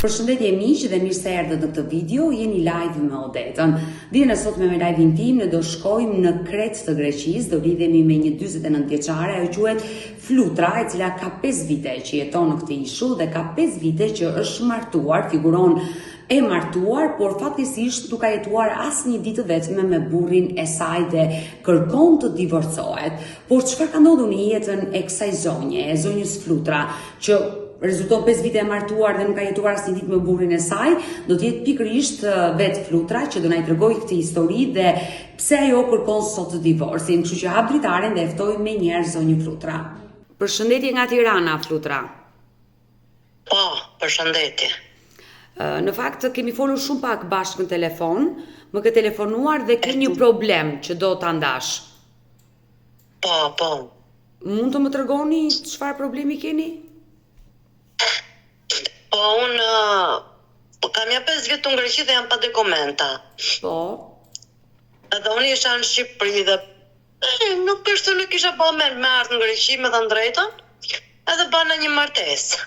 Përshëndetje miq dhe mirë se erdhët në këtë video, jeni live me Odetën. Ditën e sotme me live-in tim ne do shkojmë në Kretë të Greqisë, do lidhemi me një 49 vjeçare, ajo quhet Flutra, e cila ka 5 vite që jeton në këtë ishull dhe ka 5 vite që është martuar, figuron e martuar, por fatkeqësisht nuk ka jetuar asnjë ditë të vetme me burrin e saj dhe kërkon të divorcohet. Por çfarë ka ndodhur në jetën e kësaj zonje, e zonjës Flutra, që rezulton 5 vite e martuar dhe nuk ka jetuar asnjë ditë me burrin e saj, do të jetë pikërisht vetë Flutra që do na i tregojë këtë histori dhe pse ajo kërkon sot divorcin. Kështu që hap dritaren dhe e ftoj menjëherë zonjën Flutra. Përshëndetje nga Tirana, Flutra. Po, përshëndetje. Në fakt kemi folur shumë pak bashkë në telefon, më ke telefonuar dhe ke një problem që do ta ndash. Po, po. Mund të më tregoni çfarë problemi keni? Po, unë po kam ja 5 vjet në Greqi dhe jam pa dokumenta. Po. Edhe unë isha në Shqipëri dhe e, nuk është se nuk kisha ba mend me ardhë në Greqi, me thënë drejtën, edhe bana një martesë.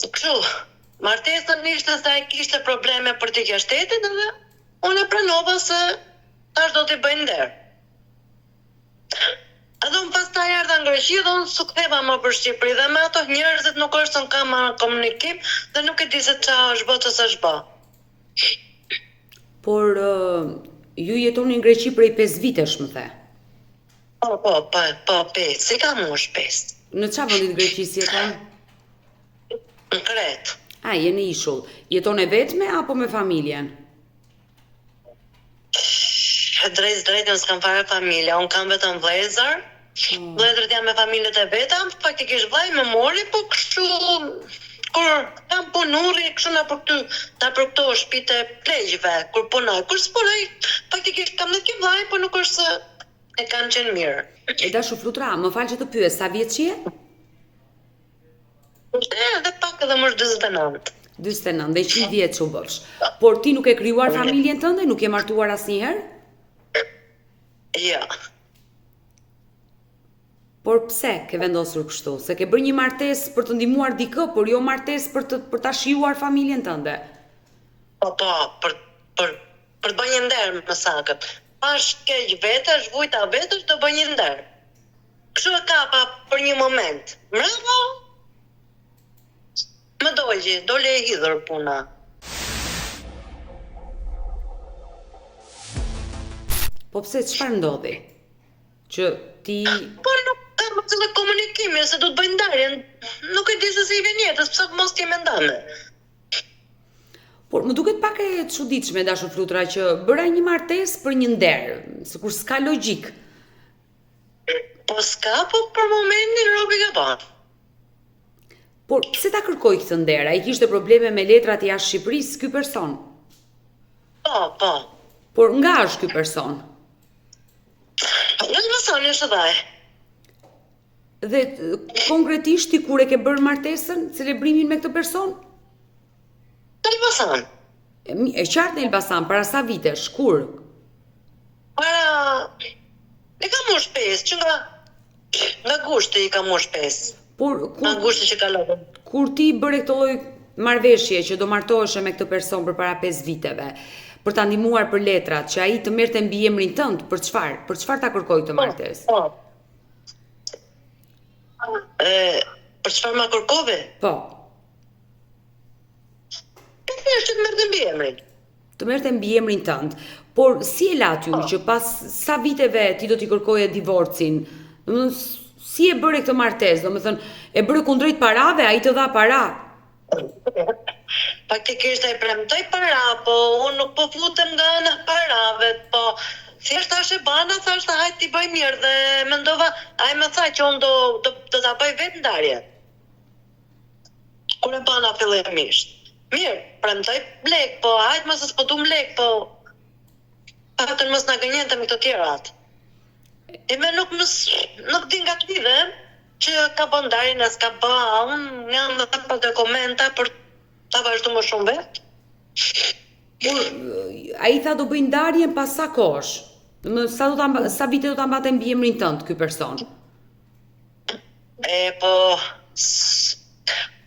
Kështu, martesën ishte se ai kishte probleme për të jashtë shtetit edhe unë e pranova se tash do t'i bëj nder. Edhe unë pastaj erdha në Greqi dhe unë s'u ktheva më për Shqipëri dhe me ato njerëzit nuk është se unë kam komunikim dhe nuk e di se ça është bë, ça s'është bë. Por ju jetoni në Greqi prej 5 vitesh, më the. Po, po, po, po, 5, si ka mush 5. Në ça vendi të Greqisë jeton? Në Kretë. A, je në ishull. Jeton e vetme apo me familjen? Drejt drejt unë s'kam fare familje, unë kam vetëm vëllezër. Mm. Vëllezërit janë me familjet e veta, faktikisht vllai më mori, po kështu kur kam punu rri kështu nëpër këty, nëpër këto shtëpitë e pleqve, kur punoj, kur s'punoj, faktikisht kam dhe një vllai, po nuk është se e kam qenë mirë. E dashur Flutra, më fal që të pyes, sa vjeç je? Edhe pak edhe më është 49. 49 dhe 100 vjeç u bëfsh. Por ti nuk ke krijuar familjen tënde, nuk je martuar asnjëherë? Jo. Por pse ke vendosur kështu? Se ke bërë një martesë për të ndihmuar dikë, por jo martesë për të për ta shijuar familjen tënde. Po po, për për për të bërë një nder më saktë. Pash keq vetes, vujta vetes do bëj një nder. Kështu e kapa për një moment. Mbrapa më doli, doli e hidhur puna. Po pse çfarë ndodhi? Që ti Po nuk kam asnjë lloj komunikimi se do të bëj ndarjen. Nuk e di se si i vjen jetës, pse mos të jem e ndame. Por më duket pak e çuditshme dashur Flutra që bëra një martesë për një nder, sikur s'ka logjikë. Po s'ka, po për momentin robi ka ba. Por pse ta kërkoi këtë nder? Ai kishte probleme me letrat jashtë Shqipërisë, ky person? Po, po. Por nga është ky person? Nga Elbasani është dhe ai. Dhe konkretisht ti kur e ke bërë martesën, celebrimin me këtë person? Në Elbasan. E, e qartë në Elbasan, para sa vitesh, kur? Para... I ka mush pesë, që nga... Nga gushti i ka mush pesë. Por, kur, nga gushti që kaloi. Kur ti bëre këtë lloj marrëveshje që do martoheshe me këtë person përpara 5 viteve, për ta ndihmuar për letrat, që ai të merrte mbiemrin tënd, për çfarë? Për çfarë ta kërkoi këtë po, martesë? Po. E, për çfarë ma kërkoi? Po. Po thjesht që të merrte mbiemrin. Të merrte mbiemrin tënd. Por si e latë ju po. që pas sa viteve ti do t'i kërkoje divorcin? Domethënë si e bëre këtë martesë? Domethënë e bëre kundrejt parave, ai të dha para? Faktikisht ai premtoi para, po unë nuk po futem nga ana parave, po thjesht tash e bana, thash hajt t'i bëj mirë dhe mendova, ai më tha që unë do do, do ta bëj vetë ndarjen. Kur e bana fillimisht. Mirë, premtoi lek, po hajt mos se s'po dum lek, po paktën mos na gënjente me këto tjerat. E me nuk më nuk di nga të lidhem që ka bën ndarjen e s'ka bë, a unë jam dhe pa dokumenta për ta vazhdu më shumë vetë. Por ai tha do bëj ndarjen pas sa kohësh? Domethënë sa do ta sa vite do ta mbante mbiemrin tënd ky person? E po.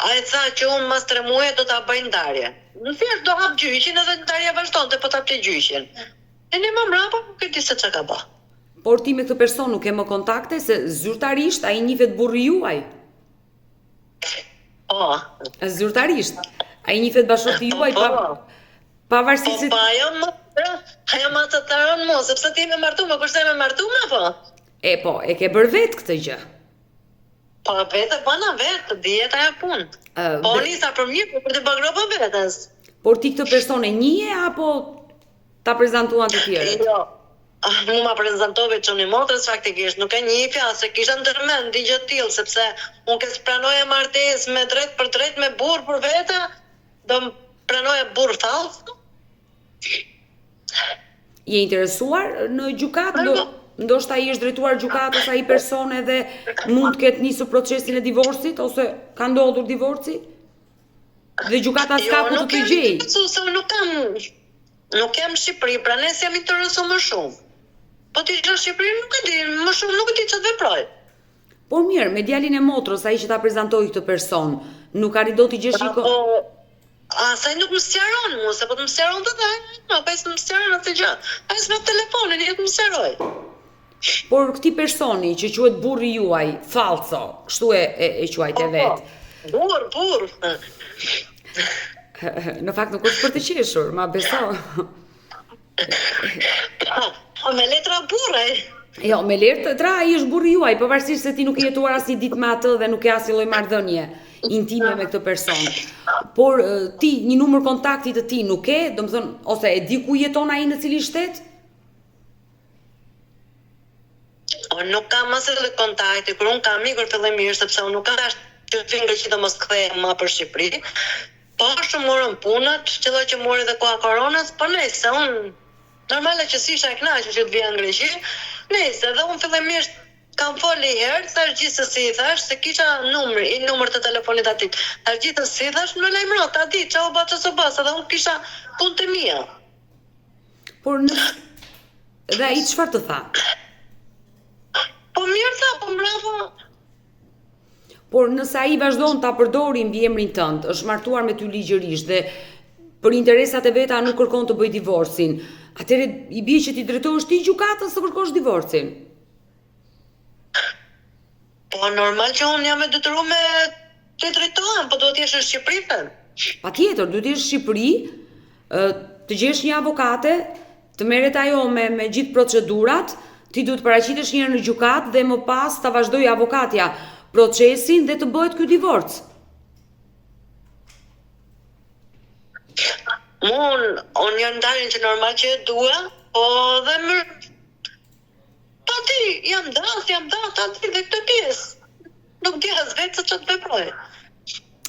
Ai tha që unë mas tre muaj do ta bëj ndarje. Në thjesht do hap gjyqin edhe ndarja vazhdonte po ta hapte gjyqin. E ne më mbrapa nuk e di se çka ka bë. Por ti me këtë person nuk ke më kontakte se zyrtarisht ai njihet burri juaj. Po. Zyrtarisht. Ai njihet bashkëshorti juaj po, pa po. pavarësisht po, se po ajo më ajo më të taron mua, sepse ti je martuar, kurse jam e martuar apo? E po, e ke bërë vetë këtë gjë. Po vetë e bëna vetë, dihet ajo punë. Uh, po nisa për mirë, po për të bërë gropë vetes. Por ti këtë person e njihje apo ta prezantuan të tjerët? Jo. Ah, mu ma prezantoi çuni i motrës faktikisht, nuk e njihja, s'e kisha ndërmend një gjë të tillë, sepse unë ke s'pranoja martesë me drejt për drejt me burrë për vete, do pranoja burrë fals. Je interesuar në gjykatë? Ndo, ndoshta i është drejtuar gjykatës ai person edhe mund të ketë nisur procesin e divorcit ose ka ndodhur divorci? Dhe gjykata s'ka jo, ku të të gjejë. Jo, se nuk kam nuk jam në Shqipëri, pra ne s'jam interesu më shumë. Po të isha në Shqipëri nuk e di, më shumë nuk e di ç'të veproj. Po mirë, me djalin e motrës, ai që ta prezantoi këtë person, nuk arrin dot t'i gjesh një po, As ai nuk më sqaron mua, se po të më sqaronte dhe no, po s'më sqaron asnjë gjë. Ai s'më telefonin, jo të më sqaroj. Por këtij personi që quhet burri juaj, fallco, kështu e e, e quajte po, po. vetë. Burr, burr. Në fakt nuk është për të qeshur, ma beso. Po me letra burrë. Jo, me letra ai është burri juaj, pavarësisht se ti nuk ke jetuar asnjë ditë me atë dhe nuk ke asnjë lloj marrëdhënie intime me këtë person. Por ti një numër kontakti të tij nuk ke, domethënë ose e di ku jeton ai në cilin shtet? Unë nuk kam asnjë lloj kontakti, kur unë kam ikur fillimisht sepse unë nuk kam dashur që të vi në Greqi dhe mos kthehem më për Shqipëri. Po ashtu morën punët, qëlloi që mori dhe koha koronës, po nejse unë normale që s'isha e kënaqur që të vija në Greqi. Nejse, dhe unë fillimisht kam fol një herë, thash gjithsesi i thash se kisha numri, i numër të telefonit atij. Thash gjithsesi thash më lajmëro, ta di ça u bë ça s'u bë, se dhe unë kisha punët e mia. Por në dhe ai çfarë të tha? Po mirë tha, po mbrapa Por nëse ai vazhdon ta përdori mbiemrin tënd, është martuar me ty ligjërisht dhe për interesat e veta nuk kërkon të bëjë divorcin, atëherë i bie që t'i drejtohesh ti gjykatës të kërkosh divorcin. Po normal që unë jam e detyruar t'i drejtohem, po duhet të jesh në Shqipëri them. Patjetër, duhet të jesh në Shqipëri, të gjesh një avokate, të merret ajo me me gjithë procedurat, ti duhet të paraqitesh një herë në gjykatë dhe më pas ta vazhdojë avokatja procesin dhe të bëhet ky divorc. Unë, unë jam ndarjen që normal që e dua, po dhe më Ta di, jam da, jam da, ta di dhe këtë pjesë. Nuk di as vetë se ça të veproj.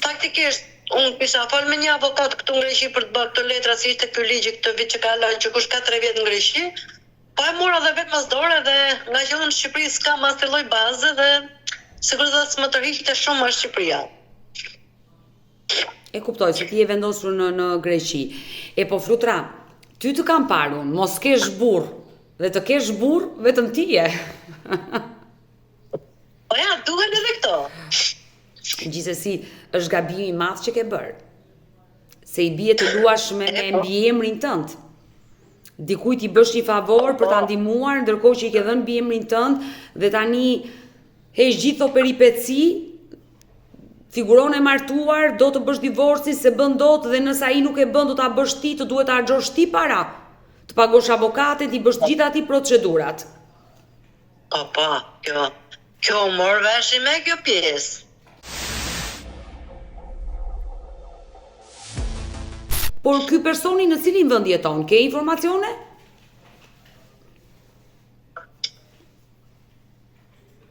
Faktikisht, unë kisha fol me një avokat këtu në Greqi për të bërë këto letra si ishte ky ligji këtë vit që ka lënë që kush ka 3 vjet në Greqi, po e mora dhe vetë mas dore dhe nga që unë në Shqipëri s'kam asnjë lloj baze dhe sikur dhe s'më tërhiqte shumë nga Shqipëria. E kuptoj se ti je vendosur në në Greqi. E po Flutra, ty të kam parë unë, mos kesh burrë. Dhe të kesh burrë, vetëm ti je. Po ja, duhen edhe këto. Gjithsesi, është gabim i madh që ke bërë. Se i bie të luash me, me po. mbiemrin tënd. Dikujt i bësh një favor për ta po. ndihmuar, ndërkohë që i ke dhënë mbiemrin tënd dhe tani Heq gjithë këto peripeci, figuron e martuar, do të bësh divorcin, s'e bën dot dhe nëse ai nuk e bën do ta bësh ti, të duhet të harxhosh ti para. Të pagosh avokatin, t'i bësh të gjitha atij procedurat. Po, po, kjo, kjo u mor vesh me kjo pjesë. Por ky personi në cilin vend jeton, ke informacione?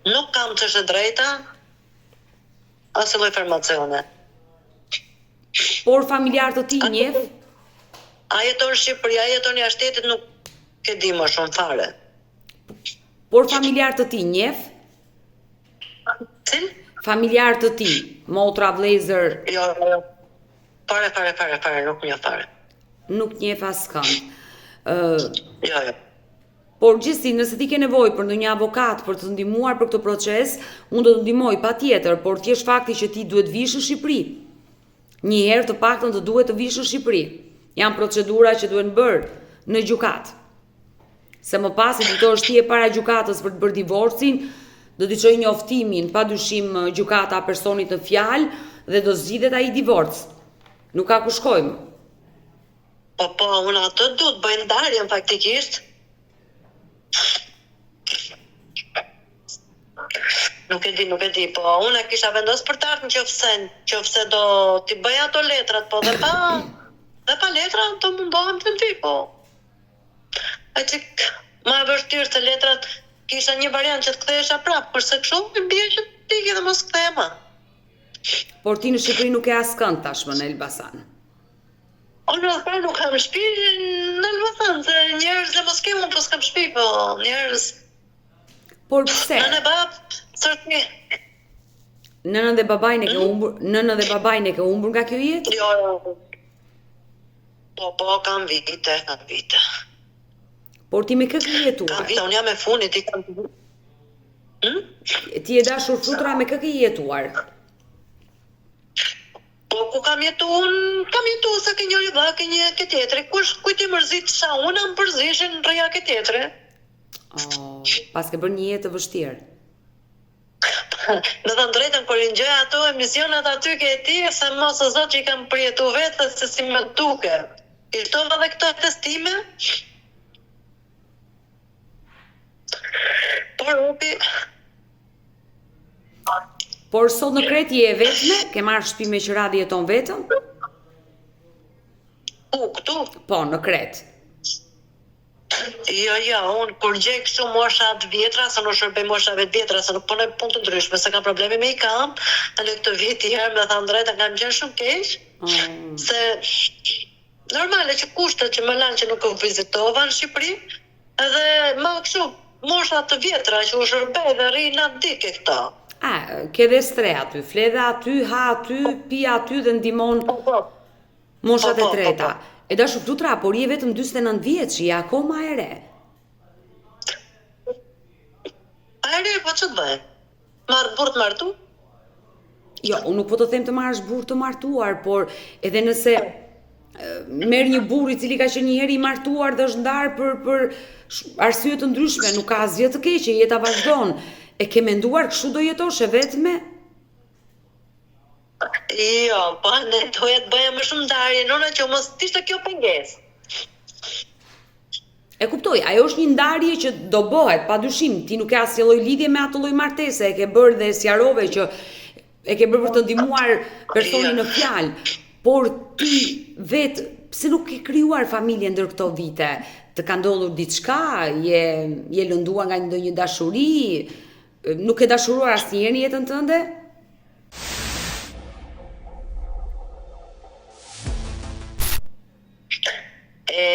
Nuk kam ç'është e drejta, asnjë lloj informacioni. Por familjarë të tij njeh? A jeton në Shqipëri, a jeton jashtë shtetit, nuk e di më shumë fare. Por familjarë të tij njeh? Cil? Familjarë të tij, motra, vëllezër? Jo, jo. Fare, fare, fare, fare, nuk njeh fare. Nuk njeh askënd. Ë, Jo, jo. Por gjithsesi, nëse ti ke nevojë për ndonjë avokat për të të ndihmuar për këtë proces, unë do të ndihmoj patjetër, por thjesht fakti që ti duhet vish në Shqipëri. Një herë të paktën të duhet të vish në Shqipëri. Janë procedura që duhen bërë në gjykatë. Se më pas i drejtohesh ti e para gjykatës për të bërë divorcin, do t'i çojë njoftimin, pa dyshim gjykata personit në fjalë dhe do zgjidhet ai divorc. Nuk ka ku shkojmë. Po po, unë atë du të bëj ndarjen faktikisht. Nuk e di, nuk e di, po unë e kisha vendos për të ardhur në qoftë se, në qoftë se do t'i bëj ato letrat, po dhe pa, dhe pa letra do mundohem të di, po. E çik më e vështirë se letrat kisha një variant që të kthehesha prapë, kurse kështu i bie që të iki dhe mos kthehem më. Por ti në Shqipëri nuk ke askënd tashmë në Elbasan. Unë as nuk kam shtëpi në Elbasan, se njerëz le mos kem, unë po s'kam shtëpi, po njerëz. Por pse? Nënë e babë, sërti. Nënën dhe babain e ke hmm? humbur, nënën dhe babain e ke humbur nga kjo jetë? Jo, jo. Po, po, kam vite, kam vite. Por ti me kë ke jetuar? Kam vite, unë jam e fundit, i kam... Hmm? Ti e dashur Flutra me kë ke jetuar? Po ku kam jetu unë, kam jetu sa ke njëri vlla, ke një ke tjetri, kush kujt i mërzitsha unë, më përzishin rrija ke tjetri. Oh, paske bërë një jetë të vështirë. Me thënë drejtën, kur i ngjoj ato emisionet aty ke ti, se mos o zot që i kam përjetu vetë, se si më duke. I shtova dhe këto testime, por upi, Por sot në Kretë je e vetme, ke marrë shtëpi me qira dhe jeton vetëm? Ku, këtu? Po, në Kretë. Jo, jo, unë kur gjej kështu mosha të vjetra, se nuk shërbej moshave të vjetra, se nuk punoj punë të ndryshme, se kam probleme me i kam, në këtë vit i herë me thënë drejtën kam qenë shumë keq, mm. se Normale që kushtet që më lanë që nuk u vizitova në Shqipëri, edhe më kështu mosha të vjetra që u shërbej dhe rri natë ditë ke këto. A, ke dhe strehë aty, fle dhe aty, ha aty, pi aty dhe ndihmon po, po. moshat po, e po, treta. Po, po. E dashur Flutra, por je vetëm 49 vjeç, je akoma e re. E re, po ç'të bëj? Marr burrë të martu? Jo, unë nuk po të them të marrësh burrë të martuar, por edhe nëse merr një burrë i cili ka qenë një herë i martuar dhe është ndarë për për arsye të ndryshme, nuk ka asgjë të keqe, jeta vazhdon. E ke menduar kështu do jetosh e vetme? Jo, po ne doja të bëja më shumë ndarje, nëna që mos të ishte kjo pengesë. E kuptoj, ajo është një ndarje që do bëhet, pa dyshim, ti nuk ke asnjë lloj lidhje me atë lloj martese, e ke bërë dhe sqarove që e ke bërë për të ndihmuar personin në fjalë, por ti vetë pse nuk ke krijuar familje ndër këto vite? Të ka ndodhur diçka, je je lënduar nga ndonjë dashuri, nuk ke dashuruar asnjëherë në jetën tënde? E,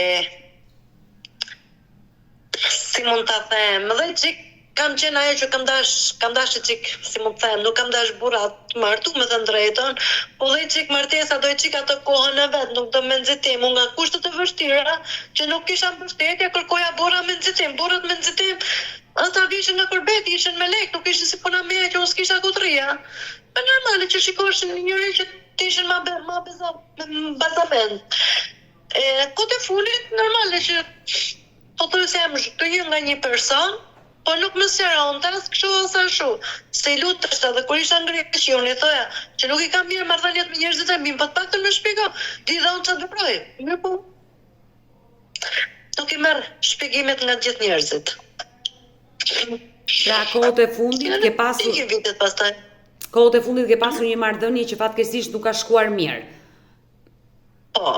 si mund ta them, dhe çik kam qenë ajo që kam dash, kam dash çik, si mund të them, nuk kam dash burra të martu me thënë drejtën, po dhe çik martesa do çik atë kohën e vet, nuk do me nxitim, unë nga kushtet e vështira që nuk kisha mbështetje, kërkoja burra me nxitim, burrat me nxitim, ata vishin në kurbet, ishin me lek, nuk ishin si puna mia që unë s'kisha ku të rrija. Po normale që shikosh një njeri që të ishin ma be, ma beza, me bazament. E kohët e fundit normale që pothuajse jam zhgënjyer nga një person, po nuk më sqaronte as kështu as ashtu. Se i lutesha dhe kur isha në Greqi unë i thoja që nuk i kam mirë marrëdhëniet me njerëzit e mi, po të paktën më shpjego, di dhe unë çfarë veproj. Mirë po. Nuk i merr shpjegimet nga gjithë njerëzit. Pra kohët e fundit ke pasur Ikin vitet pastaj. Kohët e fundit ke pasur një marrëdhënie që fatkeqësisht nuk ka shkuar mirë. Po.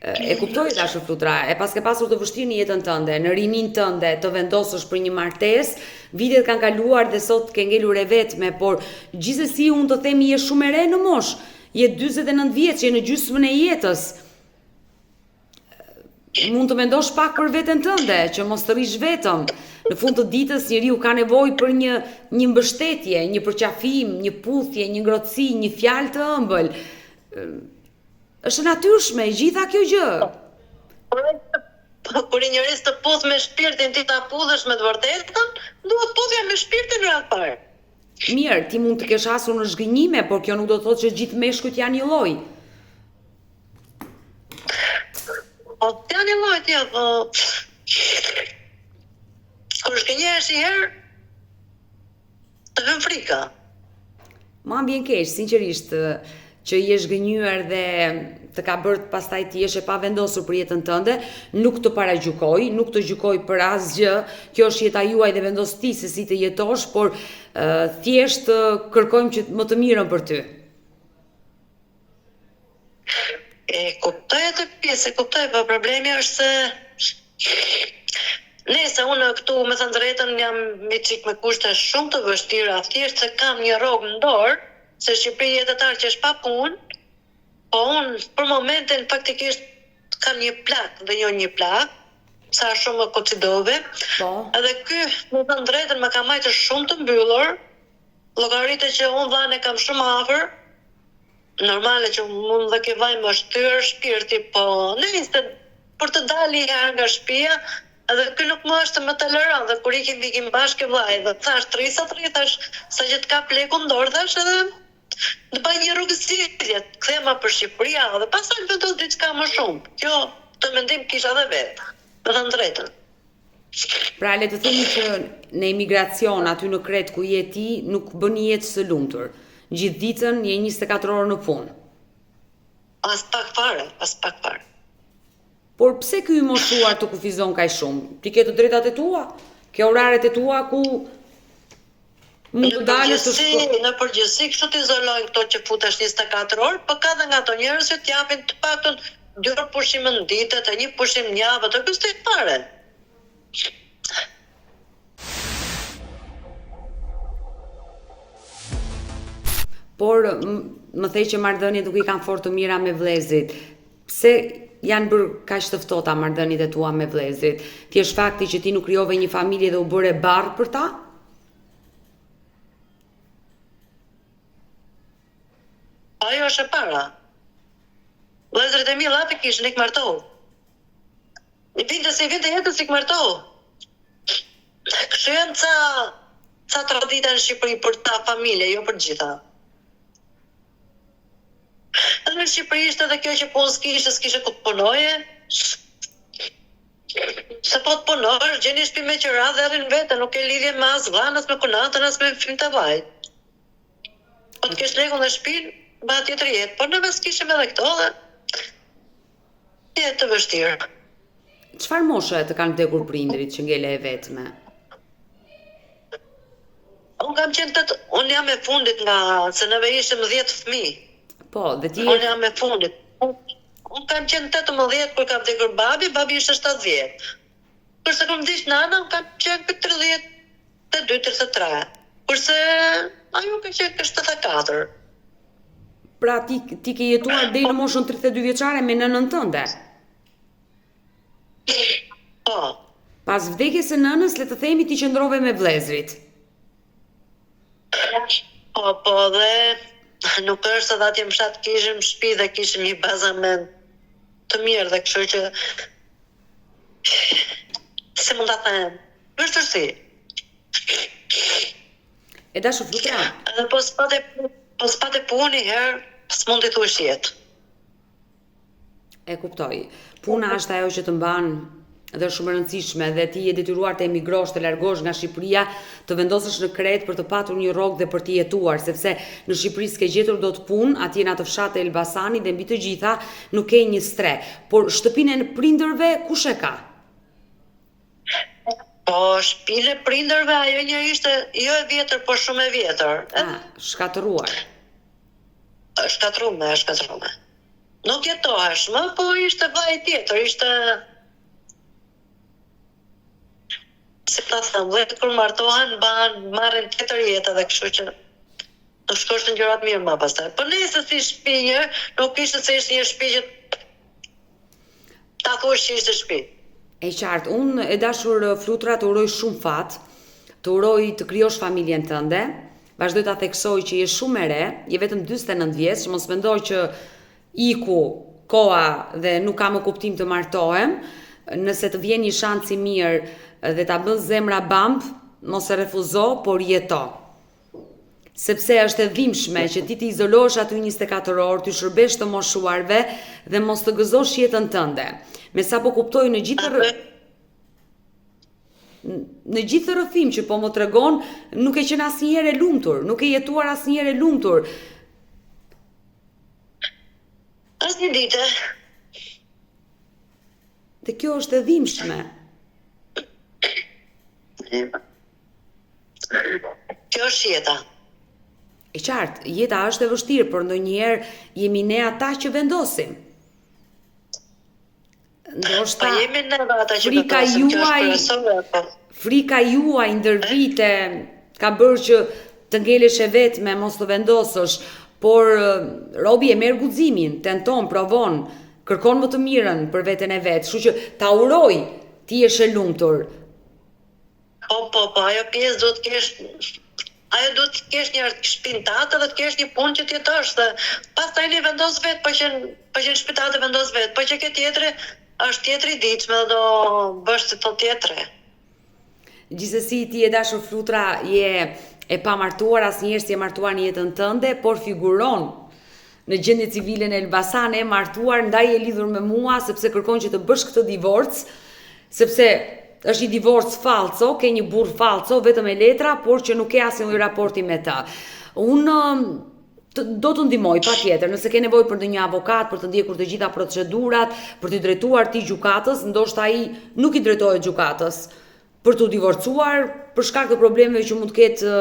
E kuptoj dashur Flutra, e paske pasur të vështirë në jetën tënde, në rininë tënde, të vendosësh për një martesë, vitet kanë kaluar dhe sot ke ngelur e vetme, por gjithsesi unë të them je shumë e re në moshë, je 49 vjeç, je në gjysmën e jetës. Mund të mendosh pak për veten tënde, që mos të rrish vetëm. Në fund të ditës njeriu ka nevojë për një një mbështetje, një përqafim, një puthje, një ngrohtësi, një fjalë të ëmbël. Është e natyrshme e gjitha kjo gjë. Po kur një njeri të puth me shpirtin ti ta puthësh me të vërtetën, duhet puthja me shpirtin në radhë parë. Mirë, ti mund të kesh hasur në zhgënjime, por kjo nuk do të thotë që gjithë meshkujt janë një lloj. Po janë një lloj ti po kur zhgënjehesh një herë Të hyn frika. Mua më vjen keq, sinqerisht, që je zhgënjyer dhe të ka bërë pastaj të jesh e pavendosur për jetën tënde, nuk të paragjykoj, nuk të gjykoj për asgjë. Kjo është jeta juaj dhe vendos ti se si të jetosh, por uh, thjesht kërkojmë që më të mirën për ty. E kuptoj atë pjesë, e kuptoj, po problemi është se Nëse unë këtu me thënë drejtën jam një çik me kushte shumë të vështira, thjesht se kam një rrogë në dorë, se Shqipëri je të që është pa punë, po unë për momentin faktikisht kam një plak dhe jo një plak, sa shumë më kocidove. Po. Edhe ky, me thënë drejtën, më ka majtë shumë të mbyllur, llogaritë që unë vllanë e kam shumë afër, Normale që mund dhe ke vaj më është thyer shpirti, po nëse për të dalë një herë nga shtëpia, edhe ky nuk më është më toleron dhe kur ikim ikim bashkë vllai dhe thash të rri sa të rri thash sa që të kap lekun në dorë thash edhe të bëj një rrugë zgjidhje, të kthehem për Shqipëria dhe pastaj të vendos diçka më shumë. Kjo këtë mendim kisha edhe vetë, me thënë drejtën. Pra le të themi që në emigracion aty në Kretë ku je ti nuk bën një jetë të lumtur. Gjithë ditën je 24 orë në punë. As pak fare, as pak fare. Por pse ky i moshuar të kufizon kaq shumë? Ti ke të drejtat e tua? Ke oraret e tua ku mund të dalësh të shko... Në përgjithësi kështu të izolojnë këto që futesh 24 orë, po ka dhe nga ato njerëz që t'japin të paktën dy orë pushim në ditë, të një pushim në javë, të ky fare. Por më the që marrëdhëniet nuk i kanë fort të mira me vëllezërit. Pse janë bërë kaq të ftohta marrëdhëniet e tua me vëllezërit? Thjesht fakti që ti nuk krijove një familje dhe u bëre barrë për ta? Ajo është e para. Vëllezërit e mi llafe kishin ik martohu. I vinte si i vinte jetës ik martohu. Kështu janë ca ca tradita në Shqipëri për ca familje, jo për të gjitha. Edhe në Shqipëri ishte edhe kjo që punë s'kishe, s'kishe ku të punoje. Se po të punosh, gjen një shtëpi me qira dhe rrin vetë, nuk ke lidhje me as vllanë, as me kunatën, as me fëmijët e vllait. Po të kesh lekun dhe shtëpinë, bëhet tjetër jetë. Po neve s'kishim edhe këto dhe jetë të vështirë. Çfarë moshe të kanë vdekur prindrit që ngele e vetme? Unë kam qenë të, unë jam e fundit nga, se neve ishim 10 fëmijë. Po, dhe ti... Unë jam e fundit. Unë kam qenë 18 kur ka vdekur babi, babi ishte 70. Kurse kur më vdiq nana, unë kam qenë për 32, 33. Kurse ajo ka qenë për 74. Pra ti, ti ke jetuar deri në moshën 32 vjeçare me nënën tënde? Po. Pas vdekjes së nënës, le të themi ti qëndrove me vëllezërit. Po, po dhe nuk është edhe atje në fshat kishim shtëpi dhe kishim një bazament të mirë dhe kështu që si mund ta them, vështirësi. E dashur Flutra. Edhe po s'pate po s'pate punë një herë, s'mund t'i thuash jetë. E kuptoj. Puna është ajo që të mban dhe është shumë e rëndësishme dhe ti je detyruar të emigrosh, të largohesh nga Shqipëria, të vendosësh në Kretë për të patur një rrogë dhe për të jetuar, sepse në Shqipëri s'ke gjetur dot punë, atje në atë fshat të Elbasanit dhe mbi të gjitha nuk ke një strehë. Por shtëpinë e prindërve kush e ka? Po, shtëpinë e prindërve ajo një ishte jo e vjetër, por shumë e vjetër. Ah, shkatërruar. Shkatërrume, shkatërrume. Nuk jetohesh më, po ishte vllai tjetër, ishte si ta them, vëllezërit kur martohen, bahen, marrin tjetër jetë edhe kështu që nuk shkoshin gjërat mirë më pastaj. Po nëse si shtëpi një, nuk ishte se ishte një shtëpi që ta thuash që ishte shtëpi. E qartë, unë e dashur Flutra të uroj shumë fat, të uroj të krijosh familjen tënde, vazhdoj ta theksoj që je shumë e re, je vetëm 49 vjeç, mos mendo që iku koha dhe nuk ka më kuptim të martohem. Nëse të vjen një shans i mirë dhe ta bën zemra bamb, mos e refuzo, por jeto. Sepse është e dhimbshme që ti të izolohesh aty 24 orë, t'u shërbesh të moshuarve dhe mos të gëzosh jetën tënde. Me sa po kuptoj në gjithë rë... në gjithë rrëfim që po më tregon, nuk ke qenë asnjëherë e lumtur, nuk ke jetuar asnjëherë e lumtur. Asnjë ditë. Dhe kjo është e dhimbshme. Kjo është jeta. E qartë, jeta është e vështirë, por ndonjëherë jemi ne ata që vendosim. Ndoshta po jemi ne ata që frika juaj, po. Frika juaj ndër vite ka bërë që të ngelesh e vetme, mos të vendosësh, por robi e merr guximin, tenton, provon, kërkon më të mirën për veten e vet, kështu që ta uroj të jesh e lumtur. Po, po, po, ajo pjesë duhet të kesh ajo duhet të kesh një shpinë tate dhe të kesh një punë që të jetosh dhe pastaj ne vendos vet, po që po që në shtëpi tate vendos vet, po që ke tjetri është tjetri i ditshme dhe do bësh si thotë tjetri. Gjithsesi ti e dashur Flutra je e pamartuar, asnjëherë s'je martuar në jetën tënde, por figuron në gjendje civile në Elbasan e martuar, ndaj je lidhur me mua sepse kërkon që të bësh këtë divorc, sepse është një divorc fallco, ke një burrë fallco vetëm me letra, por që nuk ke asnjë lloj raporti me të. Unë të, do të ndihmoj patjetër, nëse ke nevojë për ndonjë avokat për të ndjekur të gjitha procedurat, për t'i drejtuar ti gjykatës, ndoshta ai nuk i drejtohet gjykatës për t'u divorcuar për shkak të problemeve që mund të ketë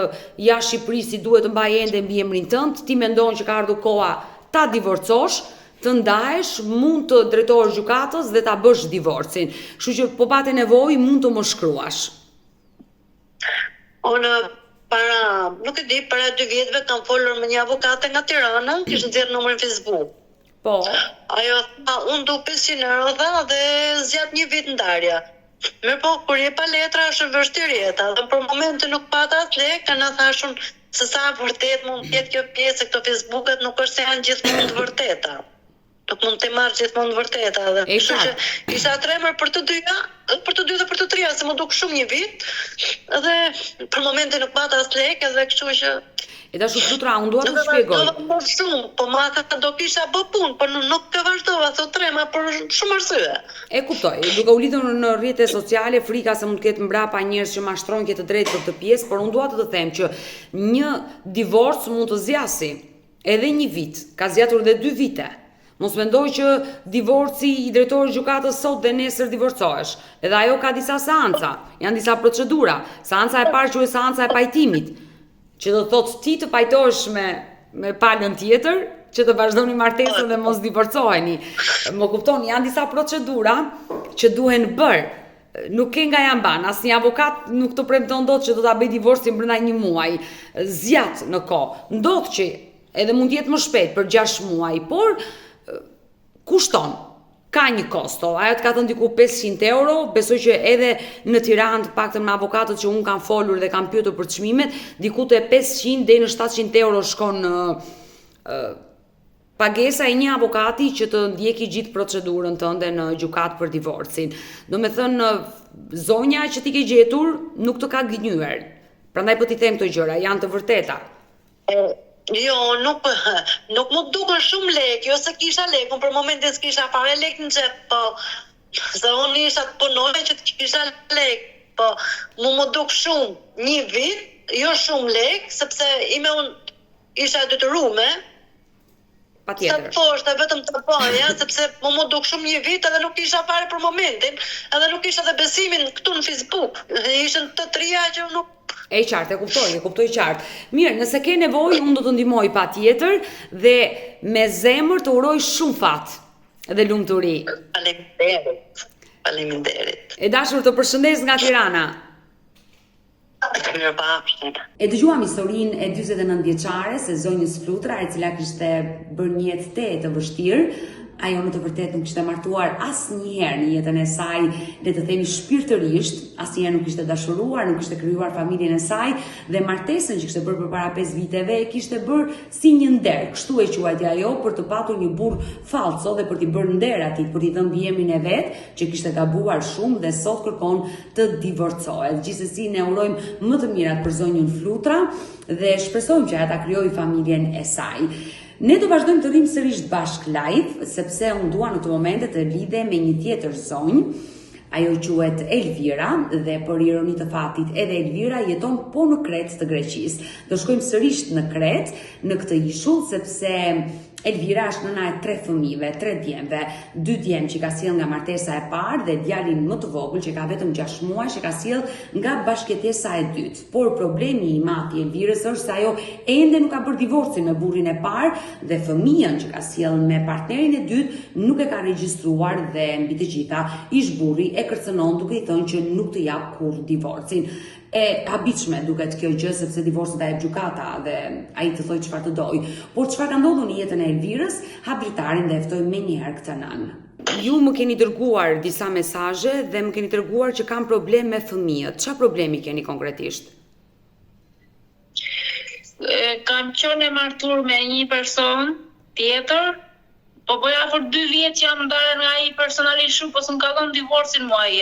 jashtë Shqipërisë, si duhet të mbajë ende mbiemrin tënd, ti mendon që ka ardhur koha ta divorcosh, të ndahesh, mund të drejtohesh gjykatës dhe ta bësh divorcin. Kështu që po pate nevojë mund të më shkruash. Unë para, nuk e di, para dy vjetëve kam folur me një avokate nga Tirana, kishte nxjerrë numrin në Facebook. Po. Ajo tha, unë du 500 euro dha dhe zgjat një vit ndarja. Mirëpo, kur je pa letra është e vështirë jeta dhe për momentin nuk pata as lekë, e thash unë se sa e vërtetë mund të jetë kjo pjesë e këto Facebookat nuk është se janë gjithmonë të vërteta. Nuk mund t'i marrësh gjithmonë të vërteta dhe kështu që isha trembur për të dyja, për të dy dhe për të trija, se m'u duk shumë një vit dhe për momentin nuk pata as lekë dhe kështu që E dashur Flutra, unë dua të të shpjegoj. Nuk e vazhdova më shumë, po ma tha do kisha bë punë, po nuk e vazhdova, se u tremba për shumë arsye. E kuptoj, duke u lidhur në rrjete sociale, frika se mund të ketë mbrapa njerëz që mashtrojnë ke të drejtë për këtë pjesë, por unë dua të të them që një divorc mund të zgjasi edhe një vit, ka zgjatur edhe dy vite. Mos mendo që divorci i drejtohesh gjykatës sot dhe nesër divorcohesh. Edhe ajo ka disa seanca, janë disa procedura. Seanca e parë quhet seanca e pajtimit. Që do të thotë ti të pajtohesh me me palën tjetër, që të vazhdoni martesën dhe mos divorcoheni. Më kupton, janë disa procedura që duhen bërë. Nuk ke nga ia mban, asnjë avokat nuk të premton dot që do ta bëjë divorcin brenda një muaji. Zgjat në kohë. Ndodh që edhe mund të jetë më shpejt për 6 muaj, por kushton. Ka një kosto, ajo të ka thënë diku 500 euro, besoj që edhe në Tiranë, të paktën me avokatët që unë kam folur dhe kam pyetur për çmimet, diku te 500 deri në 700 euro shkon në pagesa e një avokati që të ndjeki gjithë procedurën tënde në gjykatë për divorcin. Domethënë, zonja që ti ke gjetur nuk të ka gënjyer. Prandaj po t'i them këto gjëra, janë të vërteta. Jo, nuk nuk m'u dukën shumë lek, jo se kisha lek, unë për momentin s'kisha fare lek në xhep, po se unë isha të punoja që të kisha lek, po mu m'u duk shumë një vit, jo shumë lek, sepse ime unë isha e detyrume, Patjetër. Sa thoshte vetëm të bëja, sepse mu m'u duk shumë një vit edhe nuk kisha fare për momentin, edhe nuk kisha dhe besimin këtu në Facebook. Ishin të trija që nuk E qartë, e kuptoj, e kuptoj qartë. Mirë, nëse ke nevojë, unë do të ndihmoj patjetër dhe me zemër të uroj shumë fat dhe lumturi. Faleminderit. Faleminderit. E dashur të përshëndes nga Tirana. Mirupafshim. E dëgjuam historinë e 49 vjeçares, e zonjës Flutra, e cila kishte bërë një jetë tejet të vështirë. Ajo në të vërtetë nuk ishte martuar asnjëherë në jetën e saj, le të themi shpirtërisht, asnjëherë nuk ishte dashuruar, nuk kishte krijuar familjen e saj dhe martesën që kishte bërë përpara 5 viteve e kishte bërë si një nder, kështu e quajti ajo për të patur një burrë fallco dhe për t'i bërë nder atij, për t'i dhënë mbiemrin e vet, që kishte gabuar shumë dhe sot kërkon të divorcohet. Gjithsesi ne urojmë më të mirat për zonjën Flutra dhe shpresojmë që ajo ta krijojë familjen e saj. Ne do vazhdojmë të rrimë sërish bashkë live, sepse unë dua në këto momente të lidhem me një tjetër zonjë. Ajo quhet Elvira dhe për ironi të fatit edhe Elvira jeton po në Kretë të Greqisë. Do shkojmë sërish në Kretë, në këtë ishull, sepse Elvira është nëna e tre fëmijëve, tre djemve, dy djem që i ka sjellë nga martesa e parë dhe djalin më të vogël që ka vetëm 6 muaj që ka sjellë nga bashkëjetesa e dytë. Por problemi i madh i Elvirës është se ajo ende nuk ka bërë divorcin me burrin e parë dhe fëmijën që ka sjellë me partnerin e dytë nuk e ka regjistruar dhe mbi të gjitha ish burri e kërcënon duke i thënë që nuk të jap kurrë divorcin. E habitshme duket kjo gjë sepse divorcin ta jep gjykata dhe ai të thojë çfarë të dojë. Por çfarë ka ndodhur në jetën e Elvirës, hap dritaren dhe e ftoj menjëherë këtë nënë. Ju më keni dërguar disa mesazhe dhe më keni treguar që kam problem me fëmijët. Çfarë problemi keni konkretisht? Kam qenë e martur me një person tjetër, Po bëj afër dy vjet që jam ndarë nga ai personalisht shumë, po s'më ka dhënë divorcin mua ai.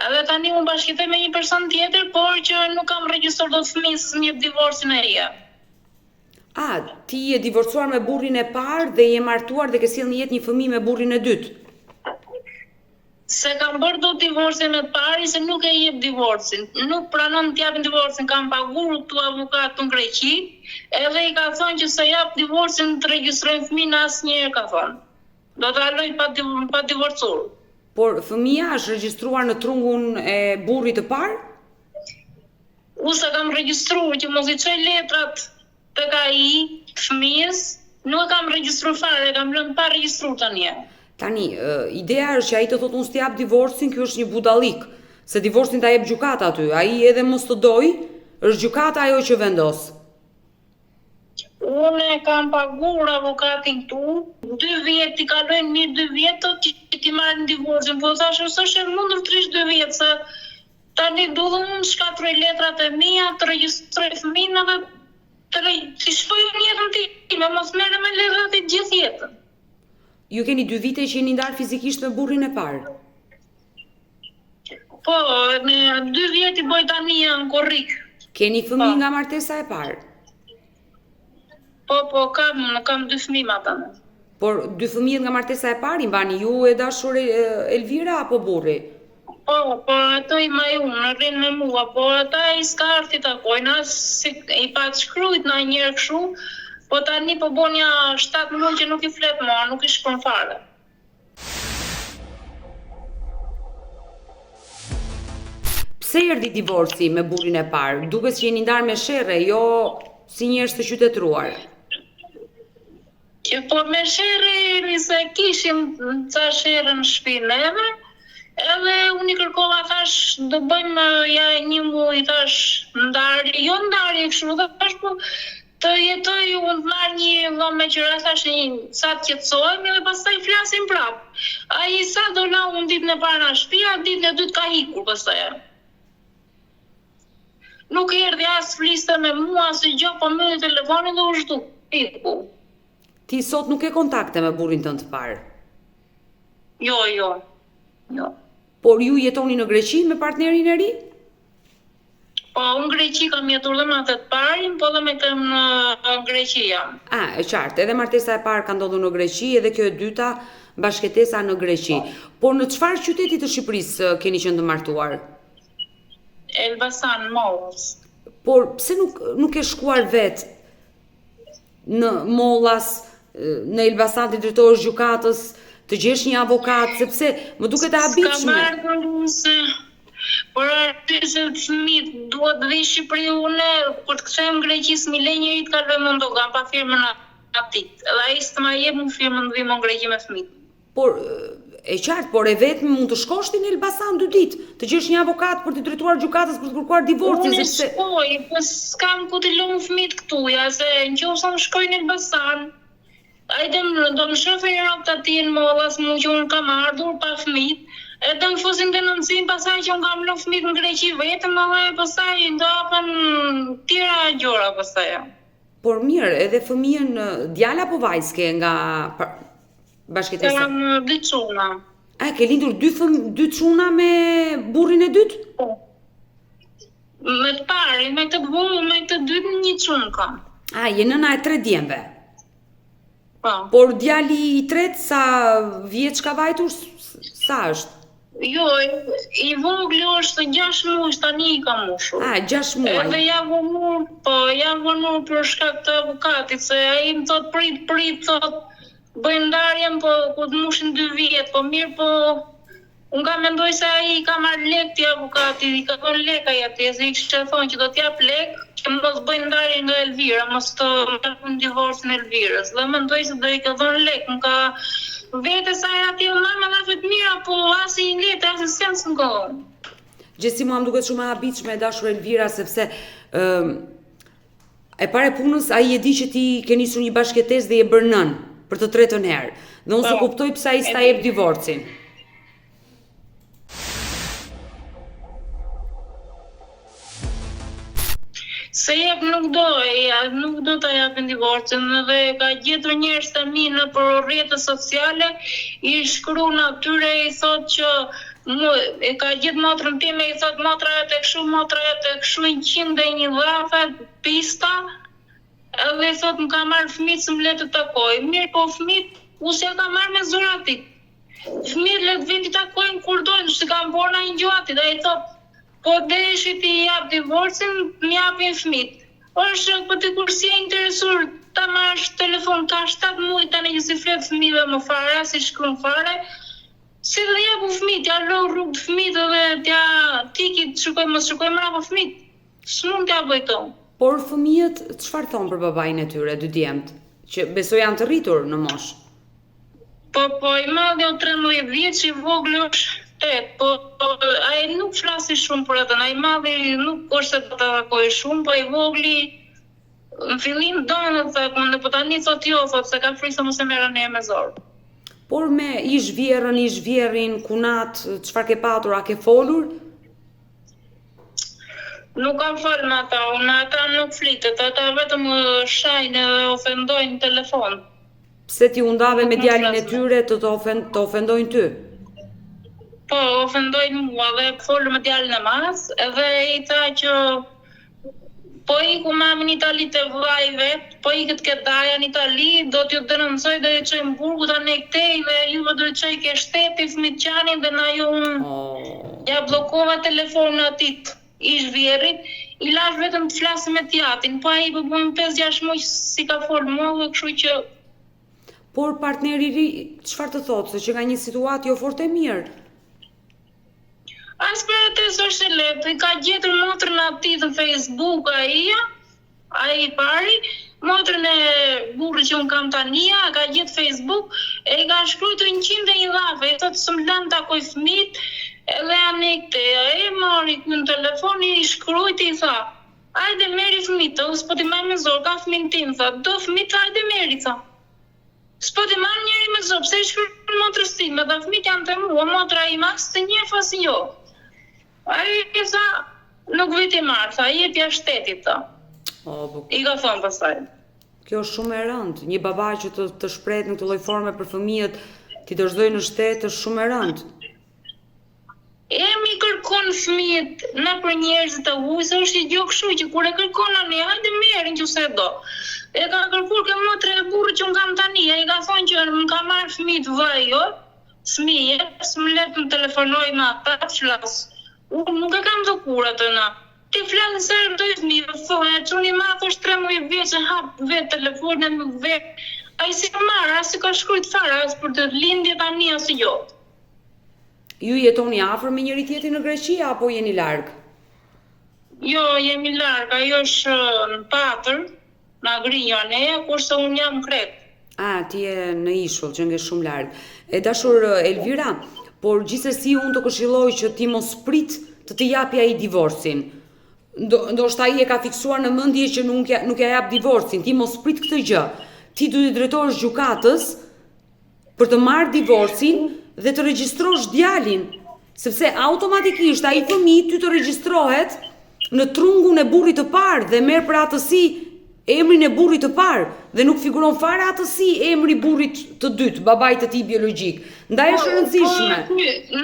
Edhe tani unë bashkëjetoj me një person tjetër, por që nuk kam regjistruar dot fëmijën se s'më jep divorcin ai. A, ti je divorcuar me burrin e parë dhe je martuar dhe ke sjellë në jetë një fëmijë me burrin e dytë? S'e kam bërë dot divorcin me të parin se nuk e jep divorcin, nuk pranon të japin divorcin, kam pagur këtu avokat këtu në Greqi, edhe i ka thënë që s'e jap divorcin të regjistrojmë fëmijën asnjëherë ka thënë. Do ta loj pa pa divorcur. Por fëmija është regjistruar në trungun e burrit të parë? Unë s'e kam regjistruar që mos i çoj letrat Tek ai, fëmijës, nuk e kam regjistruar fare, e kam lënë pa regjistruar tani. Tani, ideja është që ai të thotë unë s'të jap divorcin, ky është një budallik, se divorcin ta jep gjykata aty, ai edhe mos të dojë, është gjykata ajo që vendos. Unë e kam pagur avokatin këtu, dy vjet t'i kalojnë mirë dy vjet që t'i marrin divorcin, po thashë s'është e mundur të rrish dy vjet se Tani do dhe unë të shkatërroj letrat e mia, të regjistroj fëmijën edhe të të shkoj në jetën time, mos merrem me letrat e gjithë jetën. Ju keni dy vite që jeni ndarë fizikisht me burrin e parë? Po, me dy vjet i boj tani në korrik. Keni fëmijë po. nga martesa e parë? Po, po, kam, kam dy fëmijë me ata. Por dy fëmijët nga martesa e parë i mbani ju e dashur Elvira apo burri? Po, po ato i maj unë, rrinë me mua, po ata i s'ka ardhë t'i takojnë, as si, i pat shkrujt nanjëherë kështu, po tani po bon nja 7 muaj që nuk i flet më, nuk i shkruan fare. Pse erdhi divorci me burrin e parë? Duket që jeni ndarë me sherre, jo si njerëz të qytetëruar. Që po me sherre erdhi se kishim ca sherre në shtëpi neve, edhe unë i kërkova thash do bëjmë ja një muaj thash ndarje, jo ndarje kështu thash po Të jetoj unë të marr një dhomë me qira thash një sa të qetësohemi dhe pastaj flasim prap. Ai sa dola unë ditën e parë nga shtëpia, ditën e dytë ka ikur pastaj. Nuk erdhi as fliste me mua asgjë, po mbylli telefonin dhe u zhduk, iku. Ti sot nuk ke kontakte me burrin tënd të parë? Jo, jo. Jo. Por ju jetoni në Greqi me partnerin e ri? Po, unë Greqi kam jetuar dhe me atë të parin, po dhe me këtë në Greqi jam. A, e qartë, edhe martesa e parë ka ndodhur në Greqi, edhe kjo e dyta, bashkëjetesa në Greqi. Po. Por në çfarë qyteti të Shqipërisë keni qenë të martuar? Elbasan, Mollas. Por pse nuk nuk ke shkuar vetë në Mollas, në Elbasan t'i drejtohesh gjykatës, të gjesh një avokat, sepse më duket e habitshme. S'kam ardhur se për arsye se fëmijët duhet të vij në Shqipëri unë, kur të kthehem në Greqi s'm'i le njeri të kaloj më në doganë pa firmën e atij. Edhe ai s'ma jep mu firmën të vij më në Greqi me fëmijët. Por e qartë, por e vetme mund të shkosh ti në Elbasan dy ditë, të gjesh një avokat për t'i drejtuar gjykatës për të kërkuar divorcin Unë sepse shkoj, po s'kam ku t'i lë fëmijët këtu, ja se në qoftë se unë shkoj në Elbasan. Ai do më do më shofin robt atij në Mollas mu që unë kam ardhur pa fëmijët, e do më fusin denoncim pastaj që unë kam lënë fëmijët në Greqi vetëm edhe pastaj do hapen tjera gjëra pastaj. Por mirë, edhe fëmijën djalë apo vajzë ke nga bashkëjetesa? Kam dy çuna. A ke lindur dy fëm, dy çuna me burrin e dytë? Po. Me të parin, me këtë burrë, me këtë dytin një çun kam. A, je nëna e tre djemve. Po. Por djali i tretë sa vjeç ka vajtur, sa është? Jo, i vogli është 6 muaj tani i ka mbushur. A, 6 muaj. Edhe ja vonu, po, ja vonu për shkak të avokatit, se ai më thot prit, prit, thot, bëjmë ndarjen, po kur të mbushin 2 vjet, po mirë, po Unë kam mendoj se ai i ka marrë lek atij avokati, i ka dhënë lek ai atij, se i kishte thonë që do t'jap lek, që mos bëj ndarje nga Elvira, mos të japim divorcin Elvirës. Dhe mendoj se do i ka dhënë lek, më ka vete sa herë atje u marr me llafe të mira, po asnjë letër, asnjë send s'më ka dhënë. Gjithsesi mua më duket shumë e habitshme e dashur Elvira sepse ë E para e punës ai e di që ti ke nisur një bashkëjetesë dhe je bërë nënë për të tretën herë. Dhe unë s'e po. kuptoj pse ai s'ta jep divorcin. S'e jep nuk do, ja, nuk do ta japin divorcin dhe ka gjetur njerëz të mi nëpër rrjete sociale, i shkruan atyre i thotë që Mu, e ka gjetë motrën time, i thotë motra jote kështu, motra jote kështu, 101 llafe, pista, edhe i thotë më ka marrë fëmijët s'më le të takoj. Mirë, po fëmijët, unë s'ja kam marrë me zor atij. Fëmijët le të vinë t'i takojnë kur dojnë, s'i kam bërë ndonjë gjë atij, dhe i thotë, po deshi t'i jap divorcin, më japin fëmijët. Është, po ti kur s'je interesur ta marrësh telefon, ka 7 muaj tani që s'i flet fëmijëve më fare, s'i shkruan fare, Si do japu fëmijët, t'ja lë rrugë fëmijët edhe t'ja t'iki të shikoj mos shikoj mbrapa fëmijët. S'mund t'ja bëj këto. Por fëmijët çfarë thonë për babain e tyre, dy djemtë, që besoj janë të rritur në moshë. Po po i madhi o 13 vjeç, i vogli është 8, po ai nuk flasi shumë për atë, ai i madhi nuk është se do ta takojë shumë, po i vogli Në fillim donte të takonte, po tani thotë jo, thotë se ka frikë se mos e merr ne me zor. Por me ish vjehrrën, ish vjehrrin, kunat, çfarë ke patur, a ke folur? Nuk kam fol me ata, unë me ata nuk flitet, ata vetëm shajnë edhe ofendojnë në telefon. Pse ti u ndave me djalin e tyre të të ofen, të ofendojnë ty? Po, ofendojnë mua dhe folëm me djalin e madh, edhe i tha që Po iku mami në Itali te vëllai i vet, po ikët ke daja në Itali, do t'ju denoncoj do ju çoj në burg tani këtej dhe juve do ju çoj ke shteti fëmijët qanin dhe na ju unë oh. ja bllokova telefonin atij ish vjehrrit, i lash vetëm të flasë me t'jatin, po ai po bën 5-6 muaj s'i ka fol më dhe kështu që Por partneri i ri, çfarë të thotë, se që nga një situatë jo fort e mirë? As për atë s'është e lehtë, i ka gjetur motrën atij në Facebook ai, ai i pari, motrën e burrit që unë kam tani, e ka gjetë Facebook, e i ka shkruajtur 101 llafe, i thotë s'më lën takoj fëmijët, edhe anej këtej, e mori ky në telefon i shkruajti i tha, hajde merri fëmijët, unë s'po t'i marr me zor, ka fëmijën tim, tha, do fëmijët, hajde merri, tha. S'po t'i marr njeri me zor, pse i shkruan motrës time, dhe fëmijët janë te mua, motra ime as të njeh as jo. Ai i tha, nuk vij t'i marr, tha, jepja shtetit, tha. O, po. I ka thënë pastaj. Kjo është shumë e rëndë. Një baba që të, të shprehet në këtë lloj forme për fëmijët, t'i dorëzojë në shtet është shumë e rëndë. E m'i kërkon fëmijët nëpër njerëzit e huaj se është një gjë kështu që kur e kërkon ani hajde merri nëse e do. E ka kërkuar ke motra e burrit që unë kam tani, ai ka thonë që më ka marrë fëmijët vëllai jot, s'm'i jep, s'më le të më telefonoj me ata të flas. Unë nuk e kam ndëkur atë na. T'i flasin sa herë dojnë fëmijëve, thonë, çuni i madh është 13 vjeç e hap vetë telefonin e vetë. Ai s'i ka marrë, as s'i ka shkruajt fare, as për ditëlindje tani as jo. Ju jetoni afër me njëri tjetrin në Greqi apo jeni larg? Jo, jemi larg, ajo është në Patër, në Agrinjo aneja, kurse unë jam në Kretë. A, ti je në ishull, që nge shumë larg. E dashur Elvira, por gjithsesi unë të këshilloj që ti mos prit të të japi ai divorcin. Ndo, ndoshta ai e ka fiksuar në mendje që nuk ja, nuk ja jap divorcin, ti mos prit këtë gjë. Ti duhet t'i drejtohesh gjykatës për të marrë divorcin dhe të regjistrosh djalin, sepse automatikisht ai fëmijë ty të regjistrohet në trungun e burrit të parë dhe merr për atësi emrin e burrit të parë dhe nuk figuron fare atësi emri i burrit të dytë, babait të tij biologjik. Ndaj është e rëndësishme. Po,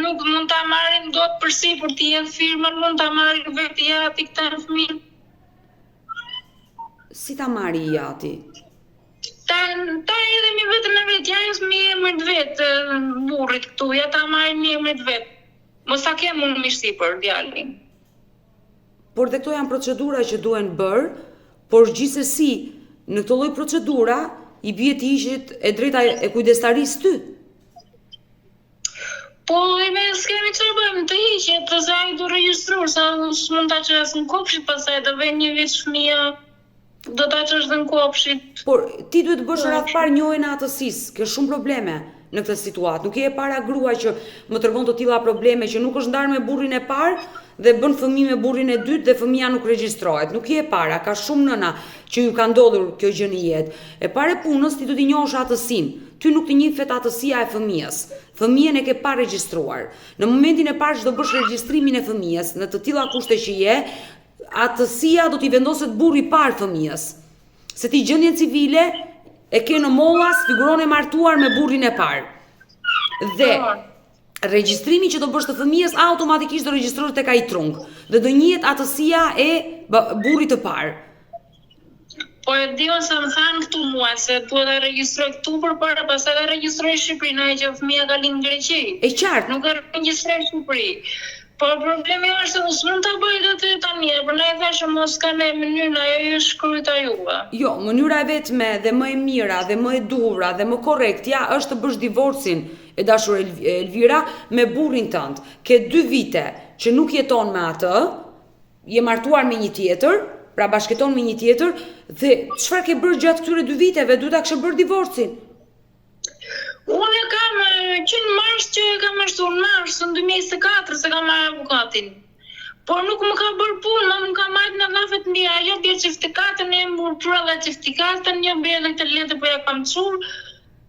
nuk mund ta marrim dot përsipër t'i hedh firmën, mund ta marrim vetë i ati këtë fëmijë. Si ta marri i ati? Ta ta hedhim vetë me vetë, ja është me emrin të vet burrit këtu, ja ta marrim me emrin të vet. Mos ta kem unë mi sipër djalin. Por dhe këto janë procedura që duhen bërë, por gjithsesi në këto lloj procedura i bie t'i hiqet e drejta e kujdestarisë ty. Po, e ne s'kemi çfarë bëjmë, të hiqet, se ai do regjistruar, se s'mund ta çoj as në kopshit, pastaj do vjen një vit fëmija, do ta çosh dhe në kopshit. Por ti duhet të bësh radhë parë njohjen e atësisë, ke shumë probleme në këtë situatë. Nuk je e para grua që më tregon të tilla probleme që nuk është ndarë me burrin e parë dhe bën fëmijë me burrin e dytë dhe fëmija nuk regjistrohet. Nuk je e para, ka shumë nëna që ju ka ndodhur kjo gjë në jetë. E para e punës ti duhet të njohësh atësinë. Ty nuk të njihet atësia e fëmijës. Fëmijën e ke paregjistruar. Në momentin e parë që do bësh regjistrimin e fëmijës, në të tilla kushte që je, atësia do t'i vendoset burri i parë fëmijës. Se ti gjendjen civile e ke në Mollas, figuron e martuar me burrin e parë. Dhe regjistrimi që do bësh të fëmijës automatikisht do regjistrohet tek ai trung dhe do njihet atësia e burrit të parë. Po e di unë se më thanë këtu mua se duhet ta regjistroj këtu përpara, pastaj ta regjistroj në Shqipëri, na e që fëmija ka lind në Greqi. E qartë. Nuk e regjistroj në Shqipëri. Por problemi është se unë s'mund ta bëj dot tani, e prandaj thashë mos ka ndonjë mënyrë ajo ju shkruajta juve. Jo, mënyra e vetme dhe më e mira dhe më e duhura dhe më korrektja është të bësh divorcin, e dashur Elvira, me burrin tënd. Ke dy vite që nuk jeton me atë, je martuar me një tjetër, pra bashkëjeton me një tjetër dhe çfarë ke bërë gjatë këtyre dy viteve, duhet ta kishe bërë divorcin. Unë e kam që në mars që e kam ashtu, në mars, në 2024 se kam marrë avokatin. Por nuk më ka bërë punë, më më ka marrë në llafet mbi ajo bje certifikatën, e më për dhe certifikatën, një bje edhe këtë letër po ja kam çuar.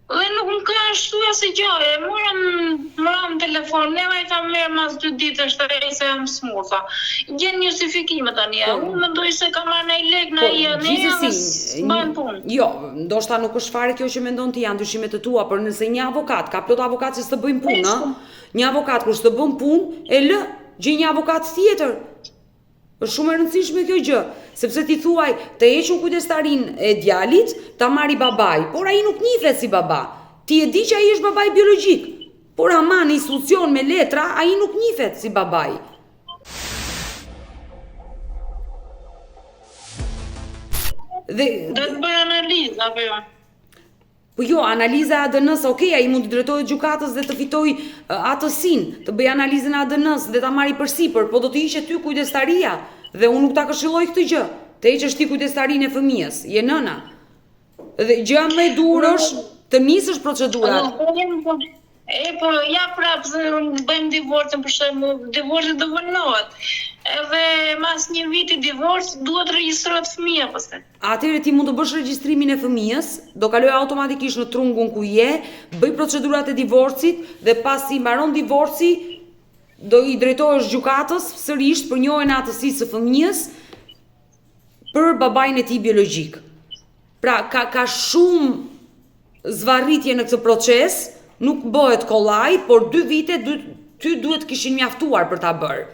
Dhe nuk më ka ashtu asnjë gjë, e mora më ra në telefon, neva i tha merr mas dy ditësh tha ai se jam smur, tha. Gjen justifikime tani, po, unë mendoj se ka marrë nai lek, nai po, ja, ne gjithsesi, s'bën punë. Jo, ndoshta nuk është fare kjo që mendon ti, janë dyshimet e tua, por nëse një avokat, ka plot avokat që s'të bëjnë punë, ë? Një avokat kur s'të bën punë, e lë, gjej një avokat tjetër. Është shumë e rëndësishme kjo gjë, sepse ti thuaj të heq unë kujdestarinë e djalit, ta marri babai, por ai nuk njihet si baba. Ti e di që ai është babai biologjik, por ama në institucion me letra ai nuk njihet si babai. Dhe do të bëj analizë apo jo? Po jo, analiza e ADN-së, ok, ai mund t'i drejtohet gjykatës dhe të fitojë atësinë, të bëjë analizën e ADN-së dhe ta marri përsipër, po do të hiqet ty kujdestaria dhe unë nuk ta këshilloj këtë gjë. Të heqësh ti kujdestarinë e fëmijës, je nëna. Dhe gjëja më e duhur është të nisësh procedurat. E po ja prapë se bëjmë divorcin për shembull, divorci do vonohet. Edhe mas një viti divorc duhet regjistrohet fëmija pastaj. Atëherë ti mund të bësh regjistrimin e fëmijës, do kalojë automatikisht në trungun ku je, bëj procedurat e divorcit dhe pasi mbaron divorci do i drejtohesh gjykatës sërish për njohjen e atësisë së fëmijës për babain e tij biologjik. Pra ka ka shumë zvarritje në këtë proces, nuk bëhet kollaj, por dy vite dy, ty duhet të kishin mjaftuar për ta bërë.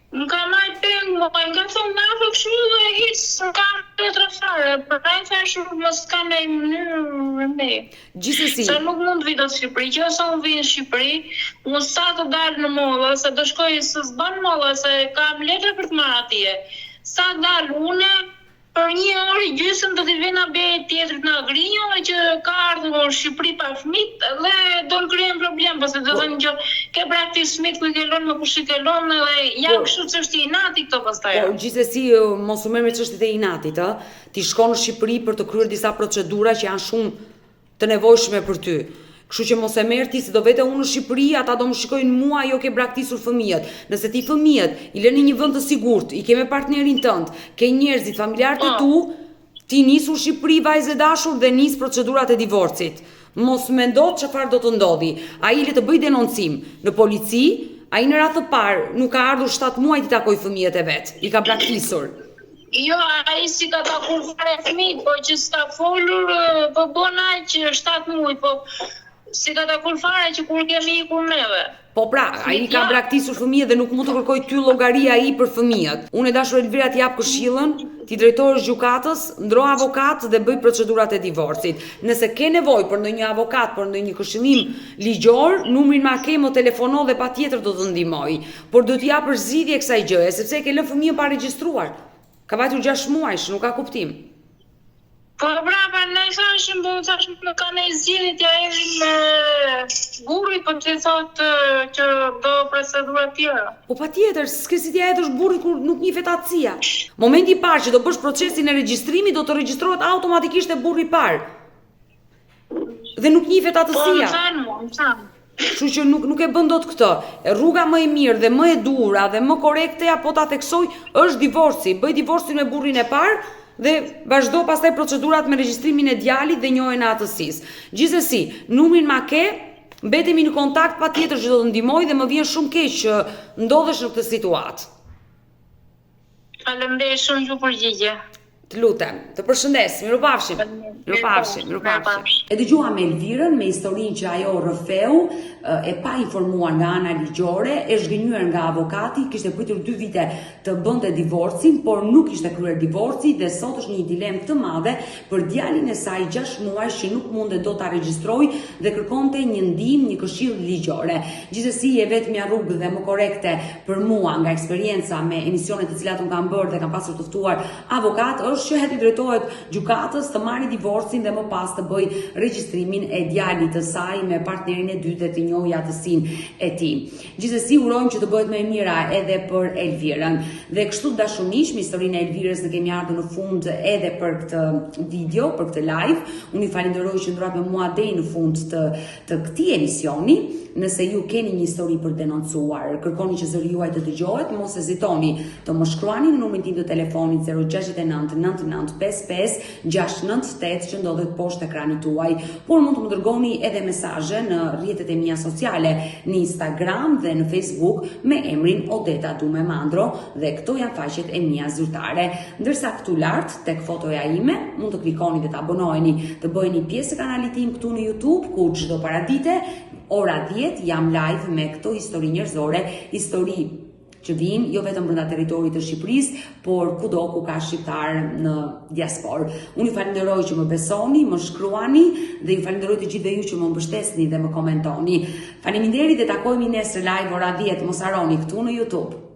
Më ka marrë peng, më ka thënë nafe kështu dhe hiç s'më ka letra fare, prandaj thashë mos ka ndonjë mënyrë me. Gjithsesi. Se nuk mund të vi dot në Shqipëri, që se unë vi në Shqipëri, unë sa të dal në molla, se do shkoj se s'bën molla, se kam letra për të marrë atje. Sa dal une, Për një orë e gjysmë do t'i vjen abe tjetrit në Agrinjo që ka ardhur në Shqipëri pa fëmijët dhe do më krijojnë problem, pastaj do thonë që ke braktis fëmijët ku i ke lënë me kush i ke lënë dhe janë kështu çështje inati këto pastaj. Po gjithsesi mos u merr me çështjet e inatit, ë. Ti shkon në Shqipëri për të kryer disa procedura që janë shumë të nevojshme për ty. Kështu që mos e merr ti se do vete unë në Shqipëri, ata do më shikojnë mua, jo ke braktisur fëmijët. Nëse ti fëmijët i lë në një vend të sigurt, i ke me partnerin tënd, ke njerëzit, familjarët e tu, Ti nisu Shqipëri vajzë e dashur dhe nis procedurat e divorcit. Mos mendo çfarë do të ndodhi. Ai le të bëjë denoncim në polici, ai në radhë të parë nuk ka ardhur 7 muaj t'i takojë fëmijët e vet, i ka braktisur. Jo, ai s'i ka takuar fare fëmijët, po që s'ka folur, po bën aq 7 muaj, po S'i ka takuar fare që kur kemi ikur neve. Po pra, ai i ka braktisur fëmijët dhe nuk mund të kërkojë ty llogari ai për fëmijët. Unë e dashur Elvira të jap këshillën, t'i drejtohesh gjykatës, ndro avokat dhe bëj procedurat e divorcit. Nëse ke nevojë për ndonjë avokat, për ndonjë këshillim ligjor, numrin ma ke, më telefono dhe patjetër do të ndihmoj. Por duhet t'i japësh zgjidhje kësaj gjëje, sepse e ke lënë fëmijën pa regjistruar. Ka vajtur 6 muajsh, nuk ka kuptim. Po pra, prandaj thashë, po thashë nuk ka ndonjë zgjidhje t'ia hedhim burrit, po ti thotë që do procedura të tjera. Po patjetër, s'ke si t'ia hedhësh burrit kur nuk njihet atësia. Momenti i parë që do bësh procesin e regjistrimit, do të regjistrohet automatikisht te burri i parë. Dhe nuk njihet atësia. Po, më thanë mua, më thanë. Kështu që nuk nuk e bën dot këtë. Rruga më e mirë dhe më e duhura dhe më korrekteja po ta theksoj është divorci. Bëj divorcin me burrin e parë dhe vazhdo pastaj procedurat me regjistrimin e djalit dhe njohjen e atësisë. Gjithsesi, numrin ma ke, mbetemi në kontakt patjetër që do të ndihmoj dhe më vjen shumë keq që ndodhesh në këtë situatë. Faleminderit shumë që u përgjigje. Të lutem, të përshëndes, mirupafshim. Mirupafshim, mirupafshim. E dëgjuam Elvirën me historinë që ajo rrëfeu, e painformuar nga ana ligjore, e zhgënjyer nga avokati, kishte pritur dy vite të bënte divorcin, por nuk ishte kryer divorci dhe sot është në një dilemë të madhe për djalin e saj 6 muajsh që nuk mundet dot ta regjistrojë dhe kërkonte një ndihmë, një këshillë ligjore. Gjithsesi e vetmja rrugë dhe më korrekte për mua nga eksperienca me emisionet të cilat unë kam bërë dhe kam pasur të ftuar avokat është që t'i drejtohet gjykatës të marrë divorcin dhe më pas të bëjë regjistrimin e djalit të saj me partnerin e dytë dhe të njohë atësinë e tij. Gjithsesi urojmë që të bëhet më e mira edhe për Elvirën. Dhe kështu të dashur miq, me historinë e Elvirës ne kemi ardhur në fund edhe për këtë video, për këtë live. Unë ju falenderoj që qëndruat me mua deri në fund të të këtij emisioni. Nëse ju keni një histori për të denoncuar, kërkoni që zëri juaj të dëgjohet, mos hezitoni të më shkruani në numrin tim të telefonit 069 99 55 698 që ndodhet poshtë ekranit tuaj, por mund të më dërgoni edhe mesazhe në rrjetet e mia sociale, në Instagram dhe në Facebook me emrin Odeta Dume Mandro dhe këto janë faqet e mia zyrtare. Ndërsa këtu lart tek fotoja ime mund të klikoni dhe të abonoheni, të bëheni pjesë e kanalit tim këtu në YouTube ku çdo paradite ora 10 jam live me këto histori njerëzore, histori që vijnë jo vetëm brenda territorit të Shqipërisë, por kudo ku ka shqiptarë në diasporë. Unë ju falenderoj që më besoni, më shkruani dhe ju falenderoj të gjithëve ju që më mbështesni dhe më komentoni. Faleminderit dhe takohemi nesër live ora 10, mos harroni këtu në YouTube.